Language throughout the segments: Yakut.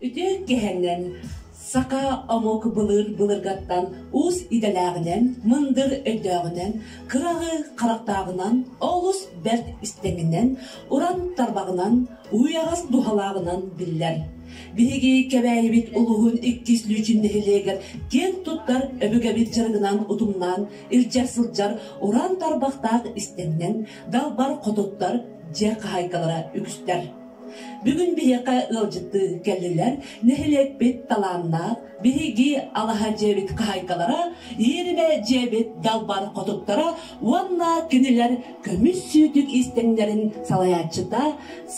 Үтүө кэһэннэн саха омук былыр-былыргаттан уус идэлээҕинэн, мындыр өйдөөҕүнэн, кыраҕы харахтааҕынан, олус бэрт истэҥинэн, уран тарбаҕынан, уйаҕас дууһалааҕынан биллэр. Биһиги Кэбээйибит улууһун иккис Лүүчүн нэһилиэгэр киэн туттар өбүгэбит дьарыгынан утумнаан илдьэ сылдьар уран тарбахтаах истэнньэҥ далбар хотуттар дьиэ хаһаайкалара үгүстэр. Бүгүн биһиэхэ ыалдьыттыы кэллилэр нэһилиэкпит талааннаах, биһиги алаһа дьиэбит хаһаайкалара, иэримэ дьиэбит далбар хотуттара уонна кинилэр көмүс сүүтүк истэҥнэрин салайааччыта,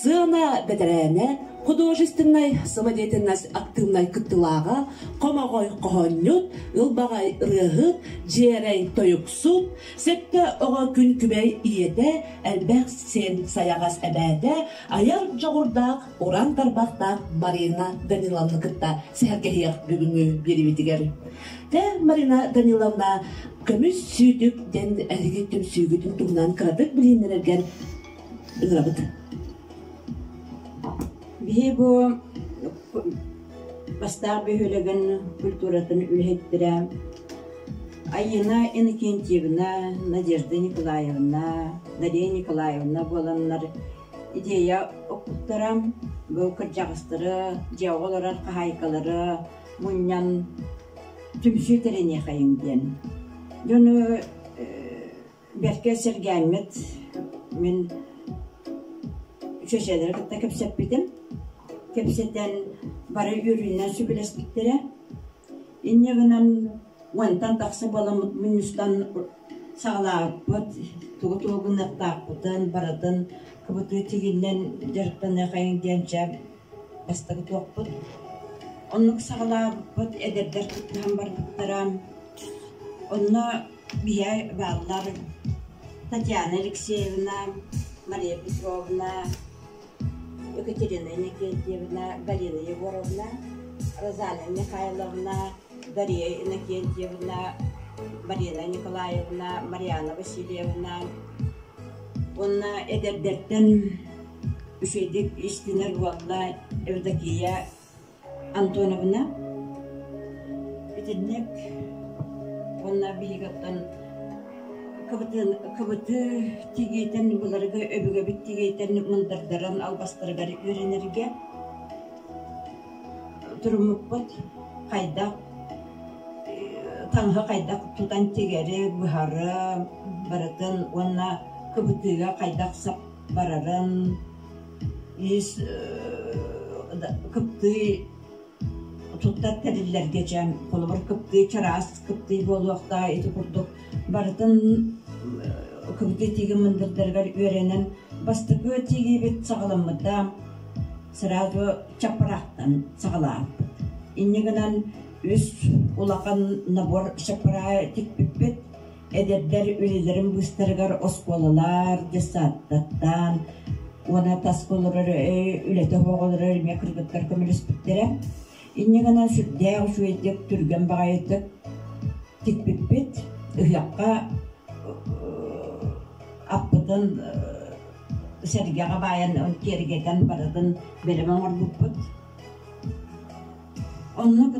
сыана бэтэрээнэ, художественнай самодеятельность актыыбынай кыттыылааҕа, хомоҕой хоһоонньут, ылбаҕай ырыаһыт, дьиэрэй тойуксут, Сэттэ оҕо күн күбэй ийэтэ, элбэх сиэн сайаҕас эбээтэ, айар дьоҕурдаах, уран тарбахтаах Марина Даниловна кытта сэһэргэһиэх бүгүҥҥү биэриибитигэр. Тэ Марина Даниловна көмүс сүүтүк диэн эһиги түмсүүгүтүн туһунан кыратык билиһиннэрэргэр ыҥырабыт. Биһи бу Бастаах бөһүөлэгин культуратын үлэһиттэрэ Айыына Иннокентьевна, Надежда Николаевна, Дария Николаевна буоланнар идея укпуттара, бу кырдьаҕастары, дьиэҕэ олорор хаһаайкалары мунньан түмсүү тэриниэхэйиҥ диэн. Дьону Бэркэ сэргээммит мин чүөчэлэри кытта кэпсэппитим. Кэпсэтэн бары үөрүүнэн сөбүлэспиттэрэ. Инньэ гынан уонтан тахса буоламмыт мунньустан саҕалаабыппыт, тугу-тугу гыныахтаахпытын барытын кыбытыы тигинэн дьарыктаныахайыҥ диэн чэ бастакы туохпут. Оннук саҕалаабыппыт, эдэрдэр кыттыһан барбыттара. Онно Биһиэхэ бааллар Татьяна Алексеевна, Мария Петровна, Екатерина Иннокентьевна, Галина Егоровна, Розалия Михайловна, Дария Иннокентьевна, Марина Николаевна, Марианна Васильевна уонна эдэрдэртэн үчүгэйдик истинэр буолла Евдокия Антоновна итинник уонна биһиги оттон кыбытыы тигиитин былыргы өбүгэбит тигиитин мындырдарын албастарыгар үөрэнэргэ туруммуппут хайдах таҥаһы хайдах тутан тигэри быһары барытын уонна кыбытыыга хайдах сап барарын Ис кыптыый туттар тэриллэргэ дьэ холобур кыптыый чараас кыптыый буолуохтаах ити курдук барытын кыбытыы тииги мындырдарыгар үөрэнэн бастакы тиигибит саҕаламмыта сразу чаппараахтан саҕалаабыппыт. Инньэ гынан үс улахан набор чаппараа тикпиппит. Эдэрдэр үлэлэрин быыстарыгар оскуолалар, дьыссааттартан уонна таска олорор үлэтэ суох олорор эмиэ кыргыттар көмөлөспүттэрэ. Инньэ гынан сүрдээх үчүгэйдик, түргэн баҕайытык тикпиппит. Ыһыахха аппытын сэргэҕэ баайан киэргэтэн барытын бэлэм оҥорбуппут. Оннук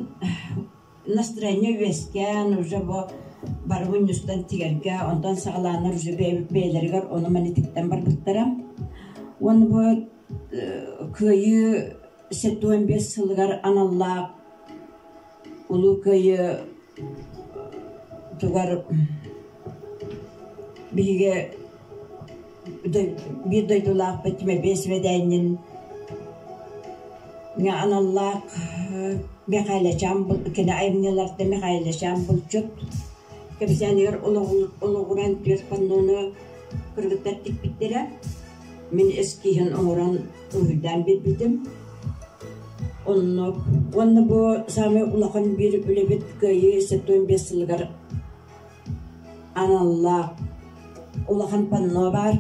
настроение үөскээн уже бу бары мунньустан тигэргэ онтон саҕалааннар уже бэйэлэригэр ону-маны тиктэн барбыттара. Уонна бу Кыайыы 75 сылыгар аналлаах Улуу Кыайыы тугар биһиги биир дойдулаахпыт Тимофей Сибэдээнньин аналлаах Михайлачаан кини айымньыларда Михайлачаан булчут кэпсээнигэр олоҕуран түөрт паннону кыргыттар тикпиттэрэ. Мин эскиһин оҥорон уруһуйдаан биэрбитим. Оннук. Уонна бу саамай улахан биир үлэбит Кыайыы 75 сылыгар аналлаах улахан панно баар.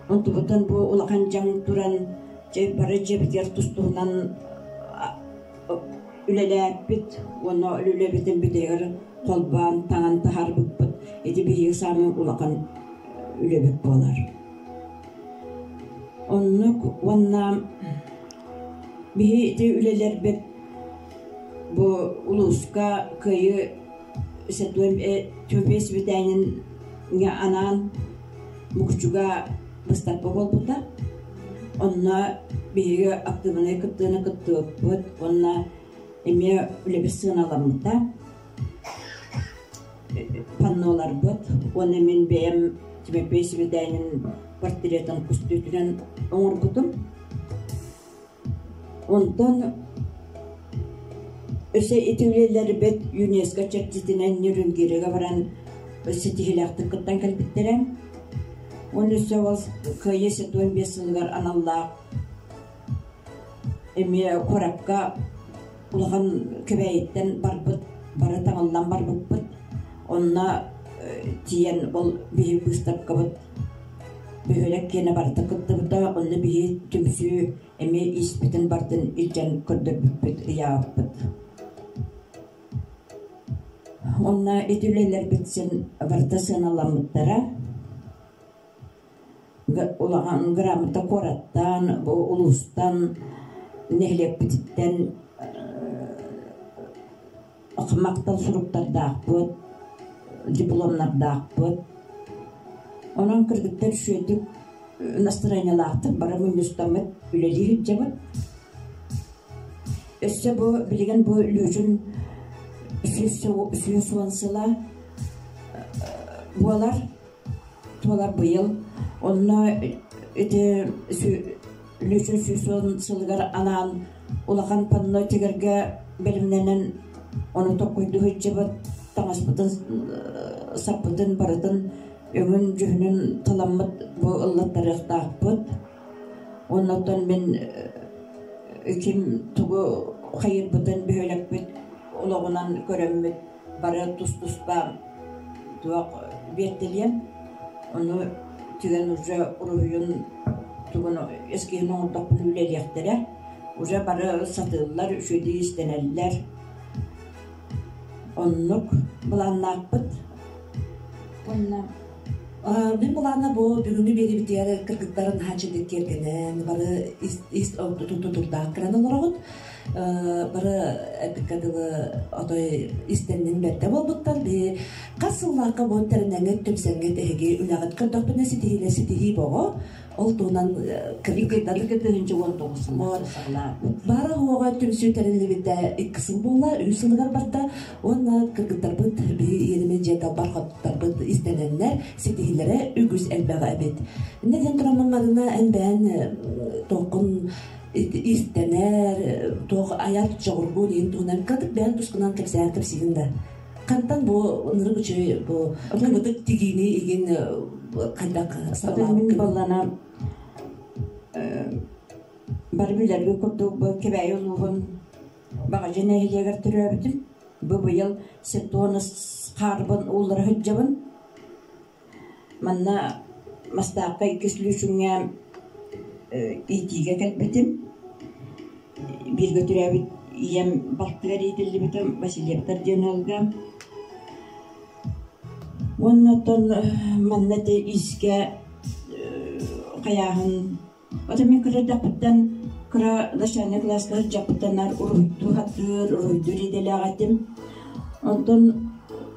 Онтубутун бу улахан дьаҥ туран дьэ бары дьиэбитигэр тус-туһунан үлэлээппит уонна үлэбитин бүтэйигэр холбоон таҥан таһаарбыппыт. Ити биһиги саамай улахан үлэбит буолар. Оннук уонна. Биһи ити үлэлэрбит бу улууска Кыайыы 75 бүтээнингэ анаан Мукучуга быыстапка буолбута. Онно биһиги актыыбынай кыттыыны кыттыбыппыт уонна эмиэ үлэбит сыаналаммыта. Панноларбыт уонна мин бэйэм Тимофей Сибидээнин портретын көстүүтүнэн оҥорбутум. Онтон өссө ити үлэлэрбит ЮНЕСКО чэрчитинэн Нерюнгрига баран ситиһиилээхтик кыттан кэлбиттэрэ. Уонна өссө ол Кыайыы 75 сылыгар аналлаах эмиэ куоракка улахан Кэбээйиттэн барбыт, бары таҥыллан барбыппыт. Онно тиийэн ол биһиги быыстапкабыт бөһүөлэк киэнэ барыта кыттыбыта, онно биһиги түмсүү эмиэ ииспитин бардын илдьэн көрдөрбүппүт, ыйаабыппыт. Онно ити үлэлэрбит син барыта сыаналаммыттара. Улахан грамота куораттан, бу улуустан, нэһилиэкпититтэн махтал суруктардаахпыт, дипломнардаахпыт. Онон кыргыттар үчүгэйдик настроениелаахтык бары мунньустаммыт үлэлии сылдьабыт. Өссө бу билигин бу Лүүчүн 110 сыла буолар. Туолар быйыл. Онно ити Лүүчүн 110 сылыгар анаан улахан панно тигэргэ бэлэмнэнэн ону токкуйдуу сылдьыбыт таҥаспытын саппытын барытын өҥүн-дьүһүнүн таламмыт бу ыллаттарыахтаахпыт. Оннуттан мин ким тугу хайырбытын бөһүөлэкпит олоҕунан көрөммүт бары тус-туспа туох биэртэлиэм. Ону түгэн уже уруһуйун тугун эскиһин оҥордохпуна үлэлиэхтэрэ. Уже бары сатыыллар, үчүгэйдик иистэнэллэр. Оннук былааннаахпыт. Уонна Мин былаана бу бүгүҥҥү биэриибитигэр кыргыттарын наһаа үчүгэйдик киэргэнэн, бары ис ис тутурдаах кэлэн олороҕут. Бары эппиккэ дылы отой истэннин бэрдэ буолбуттар. Биһи хас сыллаахха бу тэринэҥҥит, түмсэҥҥит эһиги үлэҕит көрдөхпүнэ ситиһиилэ ситиһии боҕо. Ол туһунан кыргыттар 2019 сыллаах Баара уоҕа түмсүү тэриллибитэ икки сыл буолла, үс сылыгар барда. Уонна кыргыттарбыт биһи иэримэ дьиэ далбар хоттарбыт истэнэннэр ситиһиилэрэ үгүс элбэҕэ эбит. Иннэ диэн тураммын Марина эн бэйэн туоххун истэнэр, туох айар дьоҕургун иһин туһунан кытык бэйэн тускунан кэпсээн кэпсиигин да. Хантан бу ынырык үчүгэй бу кыбытык тигиини игин хайдах саҕалаабыккын? Баллана бары билэргэ курдук бу Кэбээйи улууһун Баҕадьа нэһилиэгэр төрөөбүтүм. Бу быйыл сетонус хаарбын ууллара сылдьабын. Манна Мастаахха иккис Лүүчүҥҥэ иитиигэ кэлбитим. Бииргэ төрөөбүт ийэм балтыгар иитиллибитим Васильевтар диэн ыалга. Уонна оттон манна ити иискэ хайааһын Ото мин кыра эрдэхпиттэн кыра начальнай кылааска сылдьахпыттан наар уруһуйдуу сатыыр, уруһуйдуур идэлээх этим. Онтон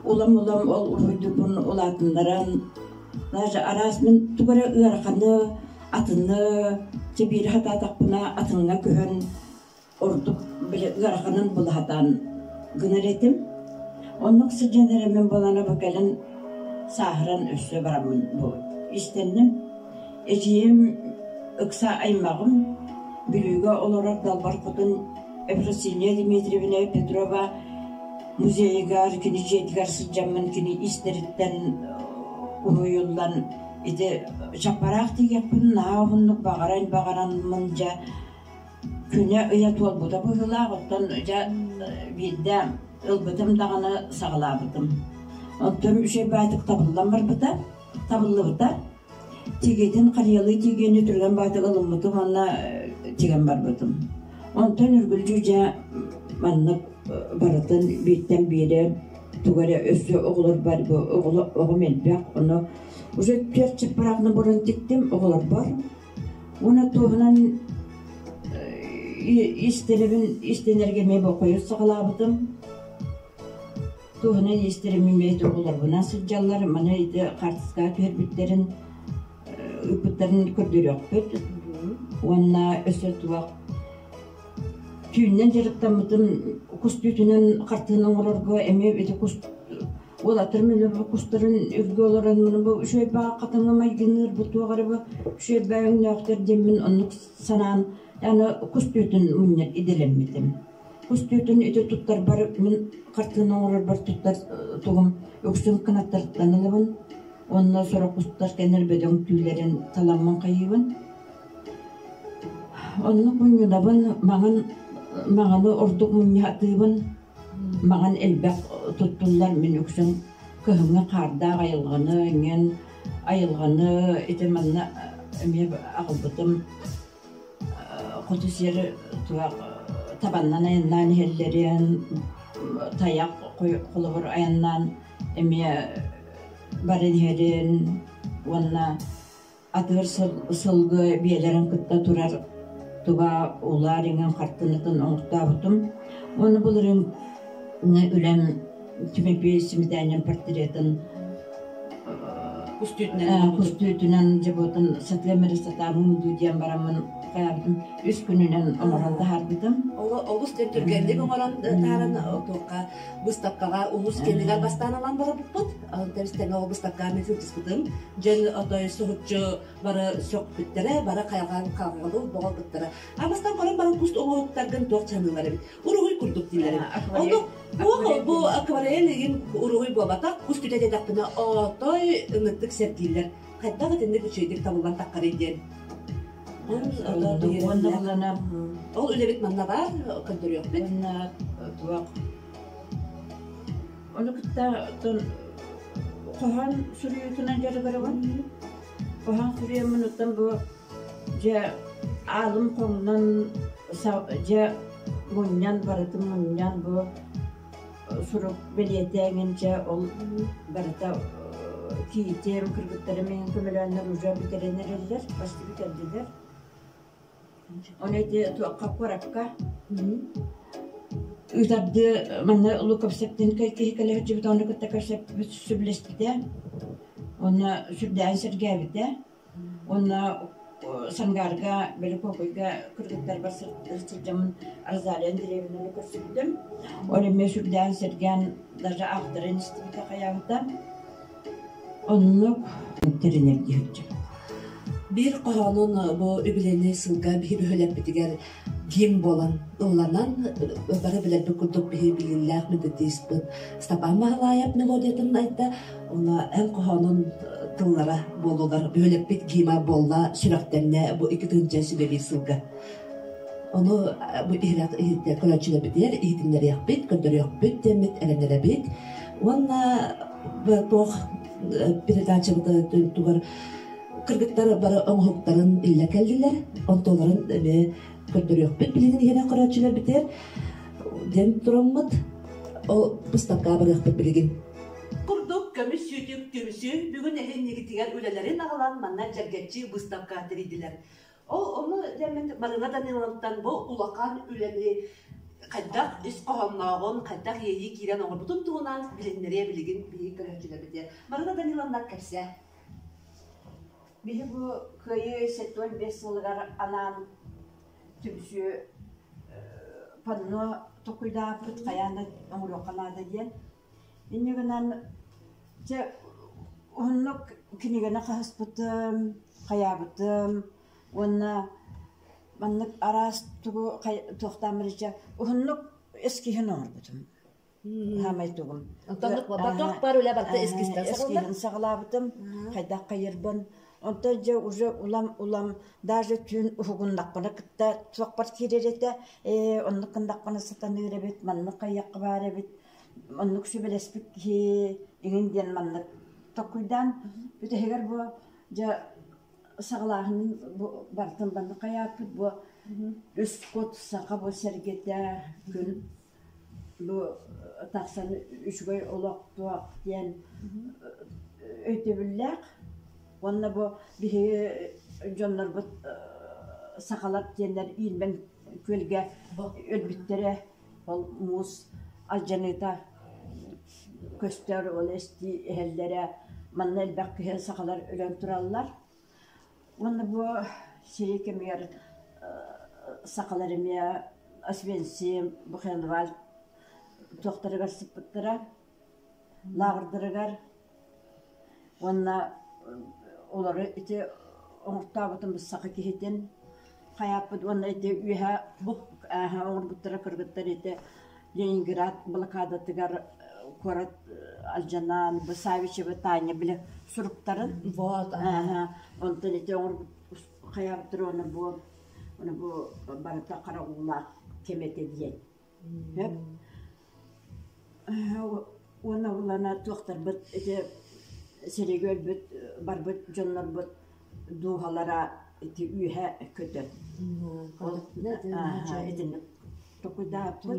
улам-улам ол уруһуйдуурбун улаатыннаран, даже араас мин тугу эрэ ыараханы, атыны, чэ биири сатаатахпына атыҥҥа көһөн ордук били ыараханын була сатаан гынар этим. Оннук сылдьан эрэ мин буолан бу кэлин сааһыран өссө бараммын бу истэнним. Эдьиийим ыкса аймаҕым Бүлүүгэ олорор Далбар Хотун Ефросинья Дмитриевна Петрова музейыгар, кини дьиэтигэр сылдьаммын кини истэриттэн уһуйуллан ити чаппараах тиийиэхпин наһаа уһуннук баҕаран баҕараммын дьэ Күнэ-ыйа туолбута быһыылаах, оттон дьэ биирдэ ылбытым даҕаны саҕалаабытым. Оттон үчүгэй баайтык табыллан барбыта, табыллыбыта. Тигитин харыйалыы тигиини түргэн баайтык ылыммытым уонна тигэн барбытым. Онтон үргүлдьү дьэ маннык барытын бииртэн биири тугу эрэ өссө оҕолорбор бу оҕом элбэх, ону уже түөрт чаппараахны буран тиктим оҕолорбор. Уонна туоһунан Истэрибин истэнэргэ эмиэ бокуйу саҕалаабытым. Туһунан истэрим эмиэ оҕолорбунан сылдьаллар. Маны ити хаартыскаҕа түһэрбиттэрин ыыппыттарын көрдөрүөхпүт. Уонна өссө туох түүннэн дьарыктаммытым кус түүтүнэн хартыына оҥорорго эмиэ ити кус уолаттарым бу кустарын үргэ олорон бу үчүгэй хатыҥҥа майгыныыр бу туох эрэ бу үчүгэй өҥнөөхтөр диэммин оннук санаан аны кус түүтүн мунньар идэлэммитим. Кус түүтүн ити туттарбар мин хартыына оҥорорбор туттар тугум үксүн кынаттартан ылабын уонна сорох кустар кэннэр бөдөҥ түүлэрин таламмын хайыыбын. Оннук мунньунабын, маҥан маҥаны ордук мунньаатыыбын. Маҥан элбэх туттуллар мин үксүн кыһыҥҥы хаардаах айылҕаны иҥэн айылҕаны ити манна эмиэ аҕалбытым хоту сир туох табаннан айаннаан иһэллэрин тайах холобур айаннаан эмиэ баран иһэрин уонна атыыр сылгы биэлэрин кытта турар туга улаар иҥэн хартыынатын оҥортообутум. Уонна былырыын үлэм Тимофей Сметанин портретын кустүүтүнэн дьыбытын сатыам эрэ сатаабым дуу диэн бараммын хайаабытым үс күнүнэн оҥорон таһаарбытым. Олус түргэнник оҥорон таһааран туохха быыстапкаҕа улуус кэннигэр бастаан ылан барбыппыт. Тэбистэн ол быыстапкаҕа мен сылдьыспытым. Дьон отой соһуччу бары сөхпүттэрэ, бары хайҕаан хаалҕалыы боҕолбуттара. А бастаан көрөн баран куст оҥоһуктаргын туох чаныылар эбит. Уруһуй курдук дииллэр эбит. Ону бу бу акварель игин уруһуй буолбатах, кус түтэ диэтэхпинэ отой ыныктык сэргииллэр. Хайдах итинник үчүгэйдик табыллан таххарый диэн. Уонна булана Ол үлэбит манна баар, көрдөрүөхпүт. Уонна туох Ону кытта оттон хоһоон суруйуутунан дьарыгырабын. Хоһоон суруйаммын оттон бу дьэ аалым хоҥнон дьэ мунньан барытын мунньан бу сурук бэлиэтээҥин дьэ ол барыта киитим кыргыттарым иһин көмөлөөннөр уже бүтэрэн эрэллэр, почти бүтэрдилэр. Ону ити туохха куоракка ыытардыы манна Луковцевтыын киһи кэлэ сылдьыбыт, ону кытта көрсөппүт сөбүлэспитэ. Уонна сүрдээҕин сэргээбитэ. Уонна Сангаарга, Белокопойга кыргыттарбар сылдьаммын Розалия Андреевнаны көрсүбүтүм. Ол эмиэ сүрдээҕин сэргээн даже аахтарын истибитэ хайаабыта. Оннук тэринэрдии сылдьабыт. Биир хоһоонун бу үбүлүөйнэй сылга биһи бөһүөлэкпитигэр гимн буолан ылланан, бары билэрбит курдук биһи билиилээх методиспыт Степан Маһалаев мелодиятын айда, уонна эн хоһоонун тыллара буоллулар. Бөһүөлэкпит гима буолла сүрэхтэннэ бу 2021 сылга. Ону бу иһирэх көрөөччүлэрбитигэр иһитиннэриэхпит, көрдөрүөхпүт диэммит эрэнэрэбит. Уонна туох передачабыт тугар кыргыттар бары оҥоһуктарын иллэ кэллилэр, онтуларын эмиэ көрдөрүөхпүт билигин иһирэх көрөөччүлэрбитигэр диэн тураммыт, ол быыстапкаҕа барыахпыт билигин. Курдук көмүс сүүтүк түмсүү бүгүн эһиннигитигэр үлэлэрин аҕалан манна дьэргэччи быыстапка тэрийдилэр. Ол ону дэммит Марина Даниловтан бу улахан үлэни хайдах ис хоһооннооҕун, хайдах иэйии киирэн оҥорбутун туһунан билиннэриэ билигин биһиги көрөөччүлэрбитигэр. Марина Даниловна кэпсээ. Биһи бу Кыайыы 75 сылыгар анаан түмсүү панно толкуйдаабыт хайаан да оҥоруохха наада диэн. Инньэ гынан дьэ уһуннук кинигэни хаһыспытым, хайаабытым уонна маннык араас тугу туохтааммын дьэ уһуннук эскиһин оҥорбутум. Хаамай тугум. Онтон туох бар үлэ барыта эскизтэн эскиһин саҕалаабытым, хайдах хайырбын. Онтон дьэ уже улам-улам даже түүн уһугуннахпына кытта туохпар киирэр этэ. Ээ, оннук гыннахпына сатаныыр эбит, маннык хайыахха баар эбит. Оннук сүбэлэспит киһи иҥин диэн маннык толкуйдаан бүтэһигэр бу дьэ саҕалааһын бу барытын маннык хайааппыт бу үс кут саха бу сэргэтэ күн бу тахсан үчүгэй олох туох диэн өйдөбүллээх уонна бу биһиги дьоннорбут сахалар диэннэр иилмэн. күөлгэ өлбүттэрэ ол муус алдьаныыта көстөр ол эстии иһэллэрэ манна элбэх киһи сахалар өлөн тураллар уонна бу сэрии кэмигэр сахалар эмиэ Освенцим, Бухенвальд туохтарыгар сыппыттара лааҕырдарыгар уонна олору ити оҥортообутум саха киһитин хайааппыт уонна ити үөһэ бу оҥорбуттара кыргыттар ити Ленинград блокадатыгар куорат алдьанан бу Савичева Таня били суруктарын Вот онтон ити оҥорбут хайаабыттар уонна бу уонна бу барыта хара уулаах кэм этэ диэн Уонна улана туохтарбыт ити сэриигэ өлбүт барбыт дьоннорбут дууһалара ити үөһэ көтөр. Ол итинник токуйдаабыппыт.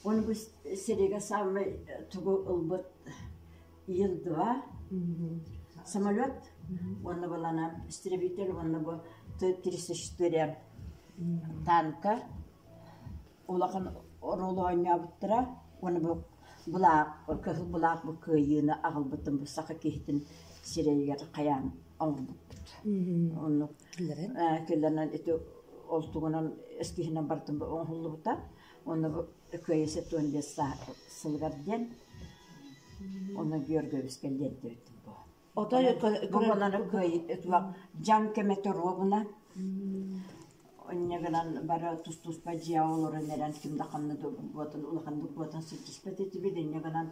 Уонна бу сэриигэ саамай тугу ылбыт Ил-2 самолет уонна балана истребитель уонна бу Т-34 танка улахан оруолу оонньообуттара уонна бу былаах кыһыл былаах бу кыайыыны аҕалбытын бу саха киһитин сирэйигэр хайаан оҥорбуппут. Оннук киллэрэн ити ол тугунан эскиһинэн барытын оҥоһуллубута. Уонна бу кыайыы 75 сылыгар диэн Онно Георгиевскай диэн бу. Отой Бу буолан кыайыы дьаҥ кэмэ туруобуна Инньэ гынан бары тус-туспа дьиэҕэ олорон эрэн ким да ханна да буотан улаханнык буотан сылдьыспат этибит. Инньэ гынан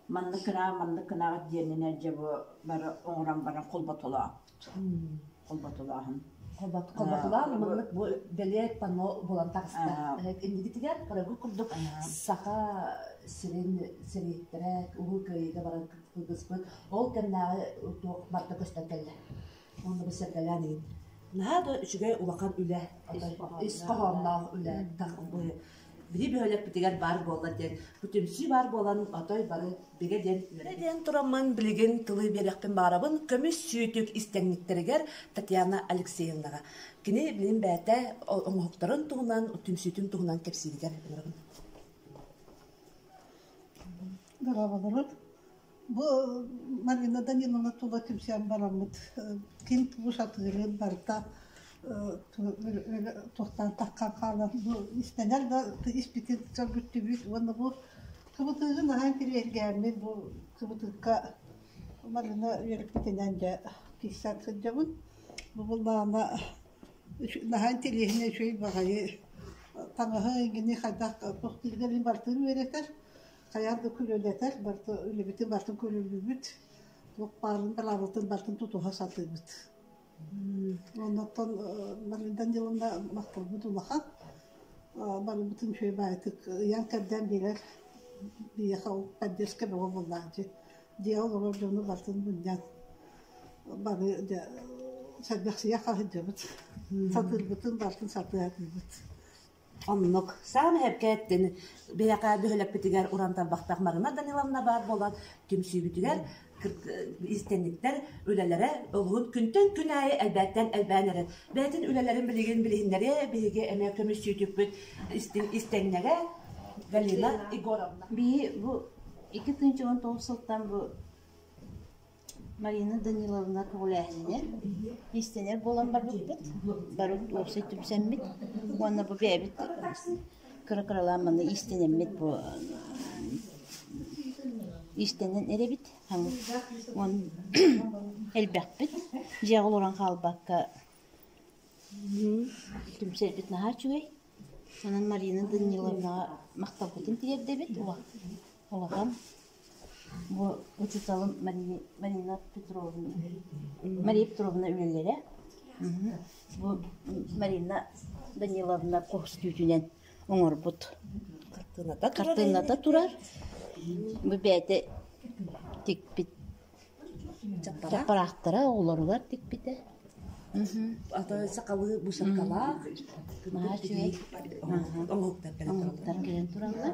маннык гынаа, маннык гынаҕыт диэнинэн дьэ бу бары оҥорон баран холботолоохпут. Холботолооһун. Холботулаан маннык бу бэлиэ панно буолан таҕыста. Иннигитигэр көрөгүт курдук Саха сирин сэрииттэрэ Улуу Кыайыыга баран кыргыспыт. Ол кэмнээҕи туох барыта көстөн кэллэ. Уонна бу сэргэлээн иһин. Наһаа да үчүгэй улахан үлэ, ис хоһоонноох үлэ биһи бөһүөлэкпитигэр баар буолла диэн, бу түмсүү баар буолан отой бары бигэ диэн үөрэ диэн тураммын билигин тылы биэриэхпин баҕарабын көмүс сүүтүк истэҥниктэригэр Татьяна Алексеевнаҕа. Кини билин бэйэтэ оҥоһуктарын туһунан, түмсүүтүн туһунан кэпсииригэр ыҥырабын. Дорооболорут. Бу Марина Даниловна тула түмсэн бараммыт ким тугу сатыырын барыта туохтан таххан хаалан бу истэнэр да испитин сөргүттүбүт уонна бу кыбытыыгы наһаа интириэһиргээммит бу кыбытыыкка Марина үөрэппитинэн дьэ киирсэн сылдьабын. Бу буллаҕына наһаа интириэһинэй үчүгэй баҕайы таҥаһы эҥини хайдах туох дииллэрин барытын үөрэтэр. Хайаан да күрүөлэтэр, барыта үлэбитин барытын көрүллүүбүт, туох баарын быраабылатын барытын тутуһа сатыыбыт. Оннуттан Марина Даниловна махталбыт улахан. Барыбытын үчүгэй баайытык ыйан-кэрдэн биэрэр биһиэхэ ол поддержка бөҕө буоллаах дьиэ. Дьиэҕэ олорор дьону барытын мунньан бары дьэ сэргэхсийэ хаһыдьабыт. Сатыырбытын барытын сатыатыыбыт. Оннук. Саамай эпкээттин биһиэхэ бөһүөлэкпитигэр уран тарбахтаах Марина Даниловна баар буолан түмсүүбүтүгэр истэнниктэр үлэлэрэ олуһун күнтэн күн аайы элбээттэн элбээн эрэр. Бэйэтин үлэлэрин билигин билиһиннэриэ биһиги эмиэ көмүс сүүтүкпүт истэҥнэгэ Галина Егоровна. Биһи бу 2019 сылтан бу Марина Даниловна көҕүлээһининэн иистэнэр буолан барбыппыт, бары уопсай түмсэммит уонна бу бэйэбит кыра-кыралаан манна иистэнэммит бу иистэнэн эрэбит уонна элбэхпит дьиэҕэ олорон хаалбакка Түмсэрбит наһаа үчүгэй. Онон Марина Даниловнаҕа махталбытын тириэрдэбит улахан. Бу учууталым Марина Петровна Мария Петровна үлэлэрэ. Бу Марина Даниловна көстүүтүнэн оҥорбут хартыыната турар. Бу бэйэтэ тикпит Чаппараахтара оҕолоругар тикпитэ. Ата сахалыы бусаркалаах Наһаа үчүгэй. оҥоһуктар кэлэн Оҥоһуктар кэлэн тураллар.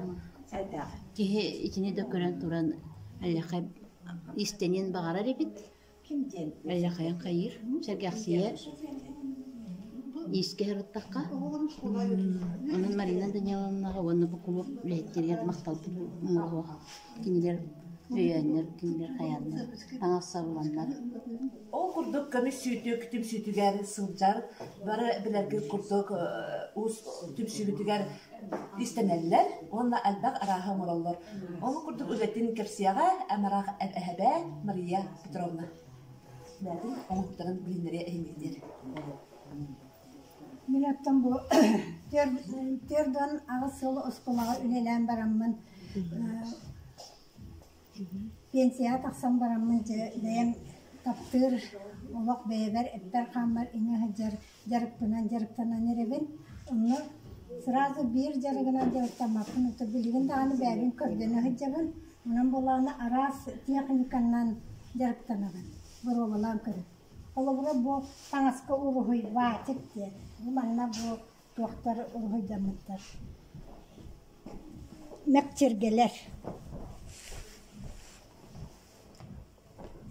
Киһи итини да көрөн туран аллахай истэниэн баҕарар эбит. Аллахайын хайыыр, сэргэхсийэр. Иискэ сырыттахха. Онон Марина Даниловнаҕа уонна бу кулууп үлэһиттэригэр махталбыт муҥура суох. Кинилэр өйөөннөр, кинилэр хайааннар, таҥас сабыланнар. Ол курдук көмүс сүүтүк түмсүүтүгэр сылдьар, бары билэргит курдук уус түмсүүбүтүгэр истэнэллэр уонна элбэх арааһы оҥороллор. Ол курдук үлэтин кэпсиэҕэ амарах эһэбээ Мария Петровна. Бэйэтин оҥоһуктарын билиннэриэ эһиҥҥитигэр. Мин оттон бу 48 сыл оскуолаҕа үлэлээн бараммын пенсияҕа тахсан бараммын дьэ бэйэм таптыыр олох бэйэбэр эппэр-хааммар иҥэ сылдьар дьарыкпынан дьарыктанан эрэбин. Онно сразу биир дьарыгынан дьарыктаммаппын, ото билигин даҕаны бэйэбин көрдөнө сылдьабын. Онон буоллаҕына араас техниканан дьарыктанабын, боруобалаан көрөбүн. Холобура, бу таҥаска уруһуй ватик диэн. Бу манна бу туохтар уруһуйдаммыттар. Мэкчиргэлэр.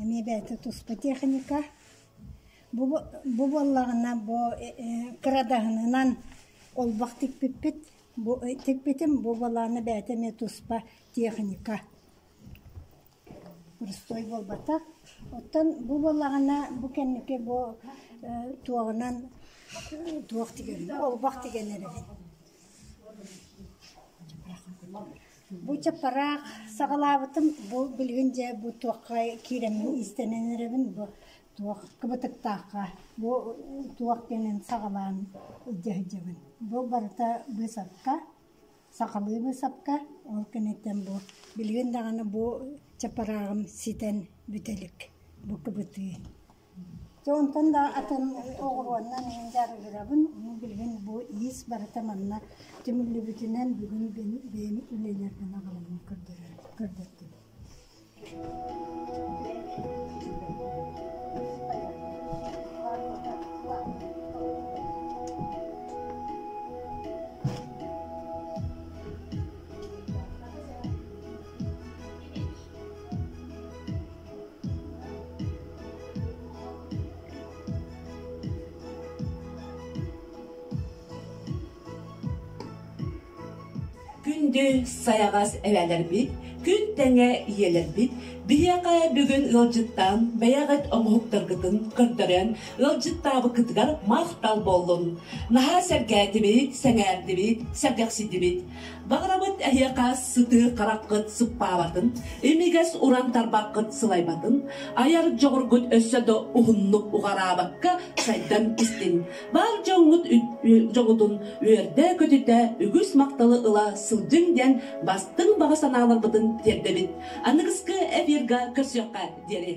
Эмиэ бэйэтэ туспа техника. Бу, бу буоллаҕына бу кырадаһынынан олбох тикпиппит. Бу тикпитим бу буоллаҕына бэйэтэ эмиэ туспа техника. Простой буолбатах. Оттон бу буоллаҕына бу кэнники бу туоҕунан туох тигэн олбох тигэн эрэбин. Бу чаппараах саҕалаабытым бу билигин дьэ бу туохха киирэммин иистэнэн эрэбин бу туох кыбытыктаахха бу туох диэнин саҕалаан илдьэ сылдьабын. Бу барыта быысапка сахалыы быысапка ол кэнниттэн бу билигин даҕаны бу чапарааҕым ситэн бүтэ илик бу кыбытыы. Дьэ онтон да атын оҕуруоннан иһин дьарыгырабын ону билигин бу иис барыта манна түмүллүбүтүнэн бүгүн бэйэм үлэлэрбин аҕаламмын көрдөрдүм. Күндү сайаҕас эбээлэрбит, күн тэҥэ ийэлэрбит биһиэхэ бүгүн ыалдьыттаан бэйэҕит оҥоһуктаргытын көрдөрөн ыалдьыттаабыккытыгар махтал буоллун. Наһаа сэргээтибит, сэҥээрдибит, сэргэхсийдибит. Баҕарабыт эһиэхэ сытыы хараххыт сыппаабатын, имигэс уран тарбаххыт сылайбатын, айар дьоҕургут өссө да уһуннук уҕараабакка сайдан истин. Баар дьоҥҥут дьоҥутун үөрдэ-көтүтэ үгүс махталы ыла сылдьыҥ диэн бастыҥ баҕа санааларбытын тиэрдэбит. Аныгыскы эфирга көрсүөххэ диэри.